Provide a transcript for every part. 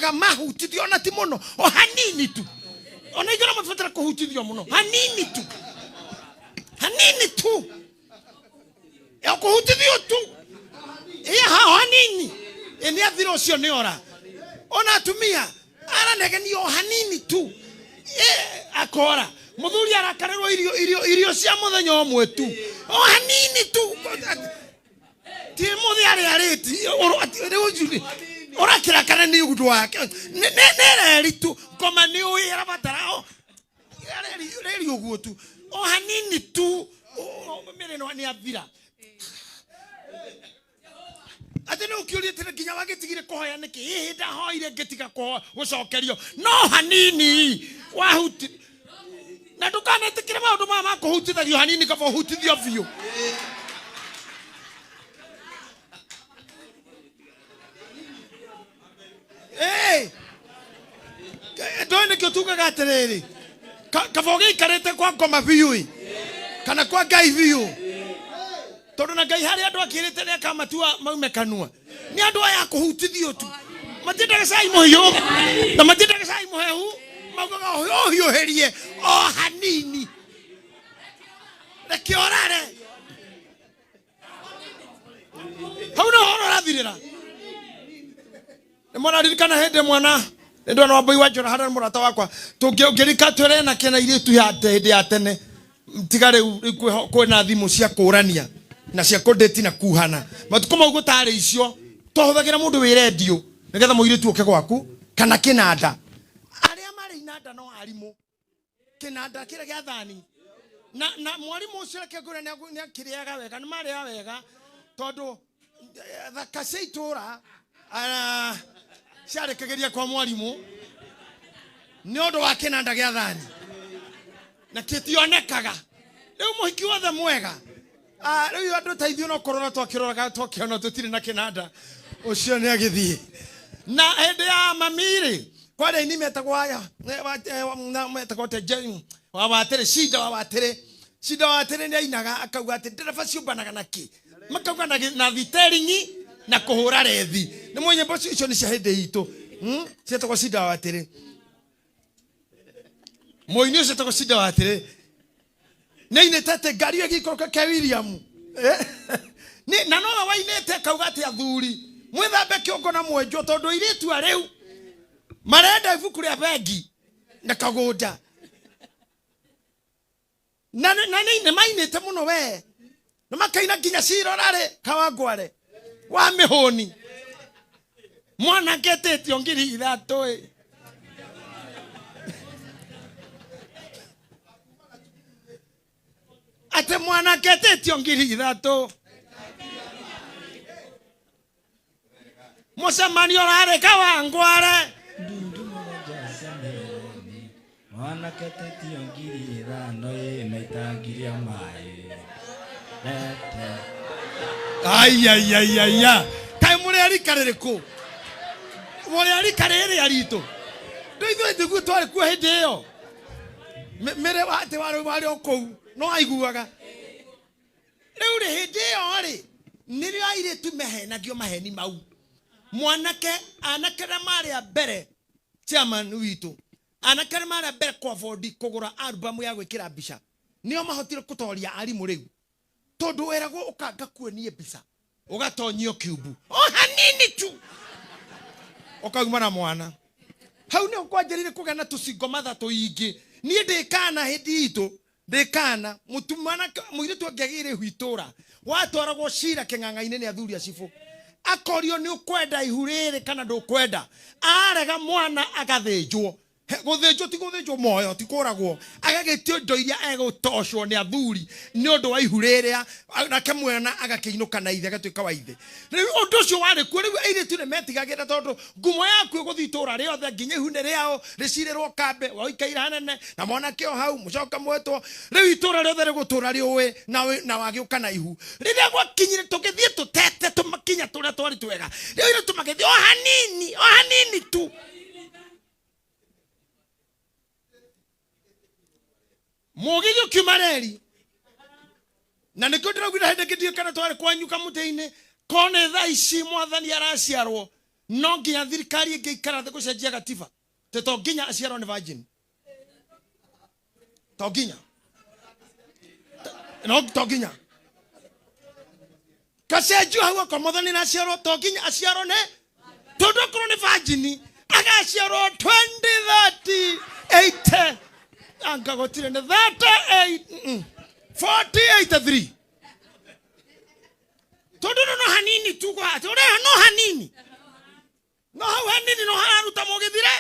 Moraga mahutithio ona ti mũno, o hanini tu. Ona ingĩ no mabatara kũhutithio mũno, hanini tu, hanini tu, ya kũhutithio tu, iya hao hanini, ĩ nĩ athira ũcio nĩ ora. Ona atumia aranegenia o hanini tu, ĩ akora. Mũthuri arakarĩrwo irio cia mũthenya ũmwe tu, o hanini tu. Ti mũthĩ arĩ arĩti rĩu ũrakĩrakara nĩ ũndũ wake. Nĩ reri tu, ngoma nĩ ũĩ arabatara o reri ũguo tu, o hanini tu, mĩrĩ ĩno nĩ athira. Atĩ nĩ ũkĩũria atĩ nginya wagĩtigire kũhoya nĩkĩ? Ĩhĩ ndahoire ngĩtiga gũcokerio no hanini wahuti. Na ndũkanetĩkĩre maũndũ maya ma kũhutithagio hanini, kaba ũhutithio biũ. Ĩĩ, ndũĩ nĩkĩo tugaga atĩrĩrĩ, kaba ũgĩikarĩte kwa ngoma biũ ĩ, kana kwa Ngai biũ, tondũ na Ngai harĩ andũ akĩrĩte nĩ akamatua maume kanua. Nĩ andũ aya kũhutithio tu, matiendaga cai mũhiũ na matiendaga cai mũhehu, maugaga ũhiũhĩrie o hanini, reke ũrare hau nĩ ũhoro ũrathirĩra. Nĩ mũraririkana hĩndĩ mwana nĩ ndona wambui wa njora harĩa mũrata wakwa tũngĩrika twĩre na kĩna irĩtu ya hĩndĩ ya tene, tiga rĩu kwĩna thimũ cia kũrania na cia kũndĩti na kuhana. Matukũ mau gũtarĩ icio, twahũthagĩra mũndũ wĩ rendio nĩgetha mũirĩtu oke gwaku kana kĩnanda. Arĩa marĩ inanda no arimũ, kĩnanda kĩrĩa gĩa thani na mwarimũ ũcio reke ngwĩre nĩ akĩrĩaga wega, nĩ marĩaga wega tondũ thaka cia itũra ciarekagĩria kwa mwarimũ nĩ ũndũ wa kĩnanda gĩa thani na kĩtionekaga. Rĩu mũhiki wothe mwega, rĩu andũ ta ithuĩ no kũrora twakĩroraga twakĩona tũtirĩ na kĩnanda, ũcio nĩ agĩthiĩ. Na hĩndĩ ya mami-rĩ, kwarĩ aini metagwo aya, metagwo atĩa, wa watĩrĩ, Cinda wa watĩrĩ. Cinda wa watĩrĩ nĩ ainaga akauga atĩ ndereba ciũmbanaga na kĩ, makauga na thiteringi na kũhũra rethi. Nĩ mwe nyĩmbo icio nĩ cia hĩndĩ itũ. Cietagwo Cinda wa watĩrĩ. Mũini ũcio etagwo Cinda wa watĩrĩ nĩ ainĩte atĩ ngari ĩyo ĩgĩikũrũka ke William. Na nowe wainĩte akauga atĩ athuri mwĩthambe kĩongo na mwenjwo, tondũ airĩtu a rĩu marenda ibuku rĩa bengi na kagũnda. Na nĩ mainĩte mũno we, na makaina nginya cirorarĩ Kawangware wa mĩhũni, mwanake etĩtio ngiri ithatũ ĩ. Atĩ mwanake etĩtio ngiri ithatũ, mũcemanio ũrarĩ Kawangware. Mwanake tetio 5,000 ĩ na itangi rĩa maĩ. Lete. Aiaiaiaia, kaĩ mũrĩ a rika rĩrĩkũ? Mũrĩ a rika rĩrĩa ritũ? Ndũ ithuĩ nĩguo twarĩ kuo hĩndĩ ĩyo. Mĩrĩ atĩ warĩ o kũu no aiguaga. Rĩu rĩ, hĩndĩ ĩyo rĩ, nĩrĩo airĩtu mehenagio maheni mau. Mwanake, anake arĩa marĩ a mbere, chairman witũ, anake arĩa marĩ a mbere kwa bondi kũgũra album ya gwĩkĩra mbica, nĩo mahotire kũtoria arimũ rĩu. Tondũ weragwo ũka ngakuonie mbica, ũgatonyio kiumbu o hanini tu, ũkauma na mwana. Hau nĩho kwanjĩrĩire kũgĩa na tũcingo matha tũingĩ. Niĩ ndĩ kana hĩndĩ itũ, ndĩ kana, mũtumana mũirĩtu angĩagĩire ihu itũra, watwaragwo cira kĩng'ang'a-inĩ nĩ athuri a cibũ, akorio nĩ ũkwenda ihu rĩrĩ kana ndũkwenda. Arega mwana agathĩnjwo. Gũthĩnjwo ti gũthĩnjwo moyo, ti kũragwo, agagĩtio indo iria egũtocwo nĩ athuri nĩ ũndũ wa ihu rĩrĩa, nake mwana agakĩinũka na ithe, agatuĩka wa ithe. Rĩu ũndũ ũcio warĩ kuo. Rĩu airĩtu nĩ metigagĩra tondũ ngumo yaku ĩgũthiĩ itũũra rĩothe, nginya ihu nĩ rĩao rĩcirĩrwo kambĩ, waikaire hanene na mwanake o hau, mũcoke mwetwo. Rĩu itũũra rĩothe rĩgũtũũra rĩũĩ na wagĩũka na ihu. Rĩrĩa gwakinyire tũgĩthiĩ tũtete tũmakinya tũrĩa twarĩ twega, rĩu airĩtu magĩthiĩ o hanini, o hanini tu. Mũgithi ũkiuma reri, na nĩkĩo ndĩraugire hĩndĩ ĩngĩ ndiũĩ kana twarĩ kwanyu kamũtĩ-inĩ, ko nĩ thaa ici mwathani araciarwo. No nginya thirikari ĩngĩikara thĩ gũcenjia gatiba tĩ to nginya aciarwo nĩ virgin, to nginya, no to nginya kacenjio hau okorwo Muthoni na aciarwo, to nginya aciarwo nĩ, tondũ okorwo nĩ virgin agaciarwo 20 30 80, anga gũtirĩ nĩ 38, 40 83, tondũ no hanini tu kwa atĩ ũrĩa no hanini, no hau hanini no hararuta mũgithire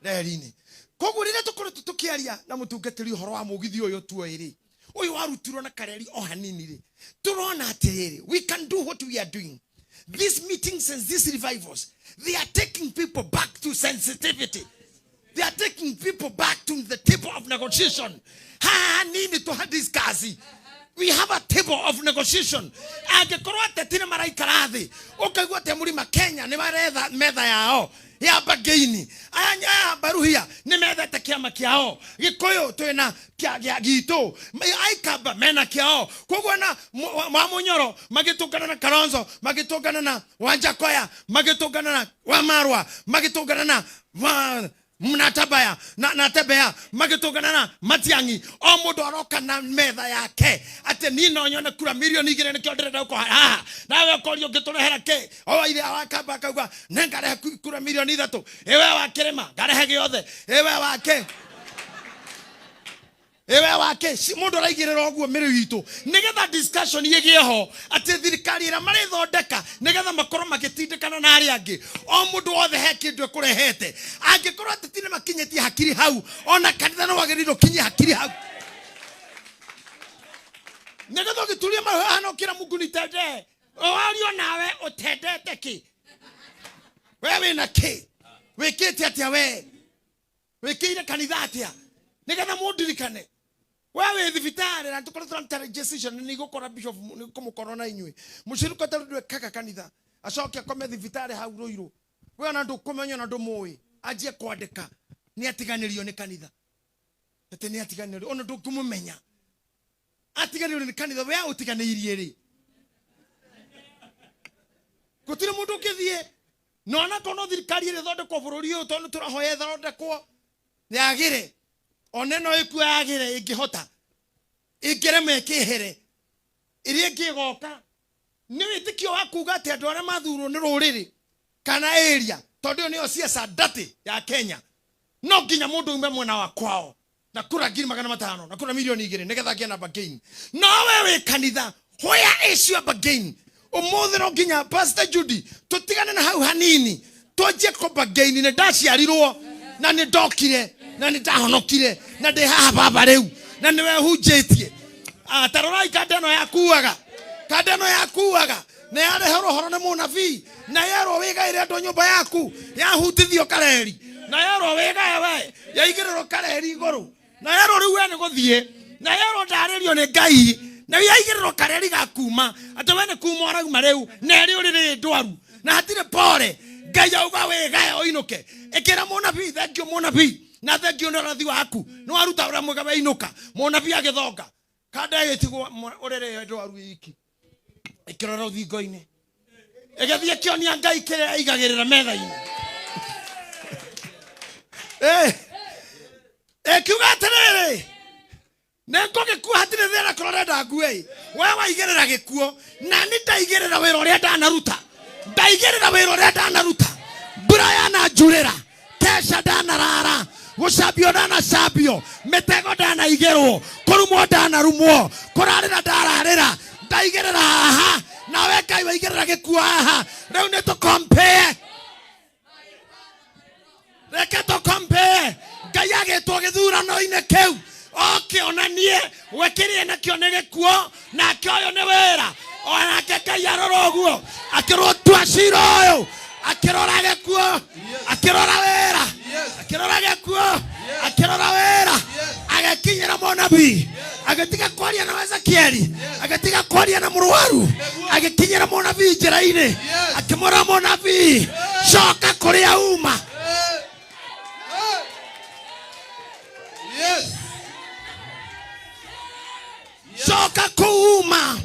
reri-inĩ. Koguo rĩrĩa tũkoretwo tũkĩaria na mũtungatĩri ũhoro wa mũgithi ũyũ tuoĩ rĩ, ũyũ warutirwo na kareri o hanini rĩ, tũrona atĩrĩrĩ, we can do what we are doing. These meetings and these revivals, they are taking people back to sensitivity. They are taking people back to the table of negotiation. Haha nini to discuss, we have a table of negotiation. Angĩkorwo ateti nĩ maraikara thĩ, ũkaigua atĩ mũrima Kenya nĩ maretha metha yao ya bargain, aya aya Baruhia nĩ methete kĩama kĩao, Gĩkũyũ twĩna kĩa gĩa gitũ, Aikamba mena kĩao, koguo na wa Munyoro magĩtũngana na Kalonzo, magĩtũngana na Wanjakoya, magĩtũngana na Wamarwa, magĩtũngana na wa Mnatabaya na Tebea, magĩtũngana na Matiang'i, o mũndũ aroka na metha yake atĩ niĩ no nyone kura 2 milioni nĩkĩo ndĩrenda gũkorwo haha. Nawe ũkorio ũngĩtũrehera kĩ? O ithe wakamba akauga nĩ ngarehe kura 3 milioni, ĩwe wa kĩrĩma ngarehe gĩothe, ĩwe wake, ĩwe wake. Mũndũ araigĩrĩra ũguo mĩrĩ witũ nĩgetha discussion ĩgĩe ho atĩ thirikari ĩrĩa marĩthondeka nĩgetha makorwo magĩtindĩkana na arĩa angĩ, o mũndũ wothe he kĩndũ ekũrehete. Angĩkorwo ateti nĩ makinyĩtie hakiri hau, ona kanitha nĩ wagĩrĩirwo ũkinyie hakiri hau nĩgetha ũgĩturia mahu hana ũkĩra Mungu nitendee, wario nawe ũtendete kĩ? We wĩna kĩ? Wĩkĩte atĩa? We wĩkĩire kanitha atĩa nĩgetha mũndirikane? We wĩ thibitarĩ na tũkorwo tũraruta registration nĩ igũkora bishop nĩ kũmũkorwo na inyuĩ mũciruka tondũ ndwĩkaga kanitha, acoke akome thibitarĩ hau Rũirũ, we ona ndũkũmenya ona ndũmũĩ, anjie kwandĩka nĩ atiganĩrio nĩ kanitha, atĩ nĩ atiganĩrio ona ndũngĩmũmenya, atiganĩrio nĩ kanitha. We aũtiganĩirie rĩ? Gũtirĩ mũndũ ũngĩthiĩ na onakorwo no thirikari ĩrĩ ĩthondekwo bũrũri ũyũ, tondũ tũrahoya ĩthondekwo yagĩre, ona ĩno ĩkuo yagĩre, ĩngĩhota ĩngĩrema ĩkĩhere, ĩrĩa ĩngĩ ĩgoka nĩ wĩtĩkio wa kuga atĩ andũ arĩa mathurwo nĩ rũrĩrĩ kana area, tondũ ĩyo nĩyo siasa ndati ya Kenya, no nginya mũndũ ume mwena wa kwao na kura 500,000 na kura 2 milioni nĩgetha agĩe na bargain. No we wĩ kanitha, where is your bargain? Ũmũthĩ no nginya Pastor Judy tũtigane na hau hanini, twanjie kũ bargain. Nĩ ndaciarirwo na nĩ ndokire na nĩ ndahonokire na ndĩ haha baba rĩu na nĩwe hunjĩtie. Ah, ta rorai kanda ĩno yakuaga, kanda ĩno yakuaga na yareherwo ũhoro nĩ mũnabii na yerwo wĩgaĩre andũ nyũmba yaku, yahutithio kareri na yerwo wĩgae we, yaigĩrĩrwo kareri igũrũ na yerwo rĩu we nĩ gũthiĩ, na yerwo ndarĩrio nĩ Ngai na yaigĩrĩrwo kareri ga kuma atĩ we nĩ kuma ũrauma rĩu na ĩrĩ ũrĩrĩ ndwaru na hatirĩ pore. Ngai auga wĩgae ũinũke, ĩkĩra mũnabii thengio mũnabii na thengio nĩ ũrathi waku nĩ waruta ũrĩa mwega, weinũka. Mũnabii agĩthonga kanda ĩgĩtigwo ũrĩrĩ ndwaru iki, ĩkĩrora rũthingo-inĩ, ĩgĩthiĩ ĩkĩonia Ngai kĩrĩa ĩigagĩrĩra metha-inĩ. Ĩkiuga atĩrĩrĩ, nĩ ngũgĩkua, hatirĩ thĩna, korwo ũrenda ngue ĩ, we waigĩrĩra gĩkuo na nĩ ndaigĩrĩra wĩra ũrĩa ndanaruta, ndaigĩrĩra wĩra ũrĩa ndanaruta, mbura yananjurĩra, kesha ndanarara, gũcambio ndanacambio, mĩtego ndanaigĩrwo, kũrumwo ndanarumwo, kũrarĩra ndararĩra, ndaigĩrĩra haha, nawe Ngai waigĩrĩra gĩkuo haha. Rĩu nĩ tũkompee, reke tũkompee. Ngai agĩtwo gĩthurano-inĩ kĩu okĩonanie we kĩrĩa nakĩo nĩ gĩkuo, nake ũyũ nĩ wĩra. Onake Ngai arora ũguo akĩrwo tua cira ũyũ, akĩrora gĩkuo, akĩrora wĩra, akĩrora gĩkuo, akĩrora wĩra, agĩkinyĩra mũnabii, agĩtiga kwaria na Ezekieli, agĩtiga kwaria na mũrwaru, agĩkinyĩra mũnabii njĩra-inĩ, akĩmwĩra mũnabii, coka kũrĩa uma. Yes. Coka kũu uma.